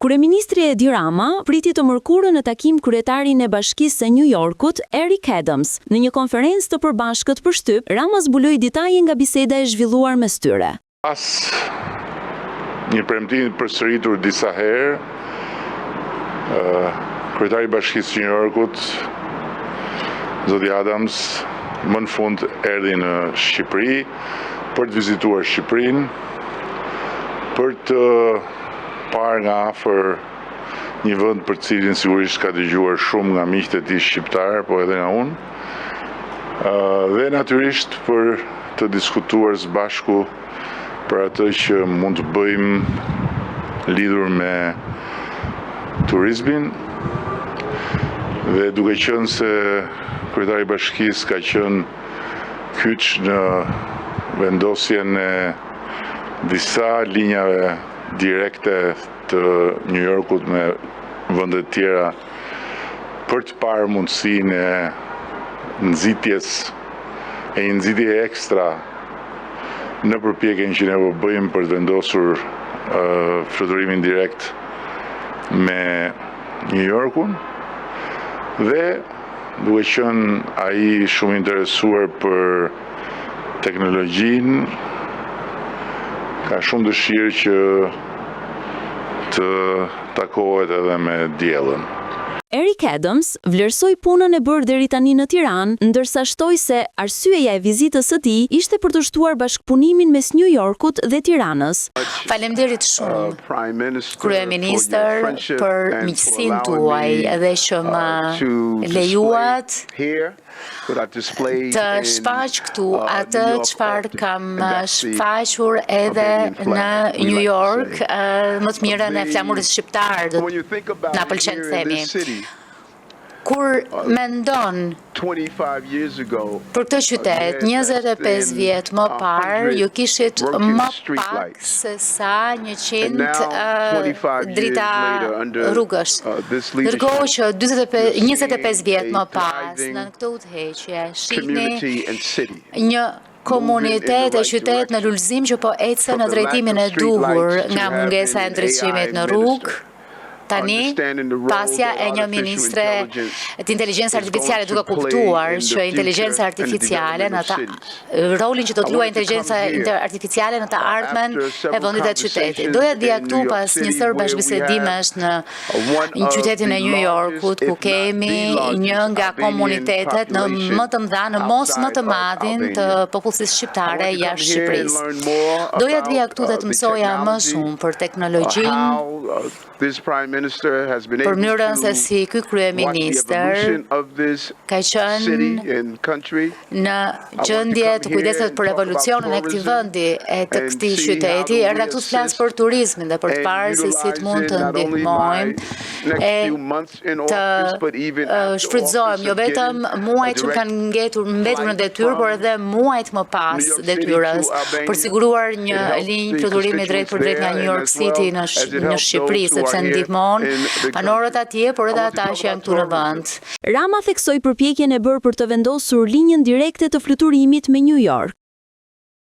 Kryeministri Edi Rama priti të mërkurën në takim kryetarin e Bashkisë së New Yorkut, Eric Adams. Në një konferencë të përbashkët për shtyp, Rama zbuloi detaje nga biseda e zhvilluar mes tyre. Pas një premtimi të përsëritur disa herë, kryetari i Bashkisë së New Yorkut, zoti Adams, më në fund erdhi në Shqipëri për të vizituar Shqipërinë, për të parë nga afër një vend për të cilin sigurisht ka dëgjuar shumë nga miqtë e tij shqiptarë, po edhe nga unë, dhe natyrisht për të diskutuar së bashku për atë që mund të bëjmë lidhur me turizmin dhe duke qenë se kryetari i bashkisë ka qenë kyç në vendosjen e disa linjave direkte të New Yorkut me vende të tjera për të parë mundësinë e nxitjes e një nxitje ekstra në përpjekjen që ne po bëjmë për të vendosur fluturimin direkt me New Yorkun dhe duke qenë ai shumë interesuar për teknologjinë, ka shumë dëshirë që të takohet edhe me Diellën. Eric Adams vlerësoi punën e bërë deri tani në Tiranë, ndërsa shtoi se arsyeja e vizitës së tij ishte për të shtuar bashkëpunimin mes New Yorkut dhe Tiranës. Faleminderit shumë, kryeministër, për miqësinë tuaj dhe që më lejuat të shfaq këtu atë çfarë kam shfaqur edhe në New York, më të mirën e flamurit shqiptar, do na pëlqen të themi. Kur mendon për këtë qytet, 25 vjet më parë, ju kishit më pak se sa 100 drita rrugësh. Ndërkohë që 25 vjet më pas, në këtë udhëheqje, shihni një komunitet e qytet në lulëzim që po ecën në drejtimin e duhur nga mungesa e ndriçimit në rrugë, tani pasja e një ministre të inteligjencës artificiale duke kuptuar që inteligjenca artificiale në ta rolin që do të luajë inteligjenca artificiale në të ardhmen e vendit e qytetit. Doja të vija këtu pas një sërë bashkëbisedimesh në në qytetin e New Yorkut, ku kemi një nga komunitetet në më të mëdha, në mos më të madhin të popullsisë shqiptare jashtë Shqipërisë. Doja të vija këtu dhe të mësoja më shumë për teknologjinë, për mënyrën se si ky kryeministër ka qenë në gjendje të kujdeset për evolucionin e këtij vendi e të këtij qyteti. Erdha këtu të flas për turizmin dhe për të parë se si të mund të ndihmojmë e të shfrytëzojmë jo vetëm muajt që kanë ngetur mbetur në detyrë, por edhe muajt më pas detyrës, për siguruar një linjë fluturimi drejt për drejt nga New York City në në Shqipëri, sepse ndihmon banorët atje, por edhe ata që janë këtu në vend. Rama theksoi përpjekjen e bërë për të vendosur linjën direkte të fluturimit me New York.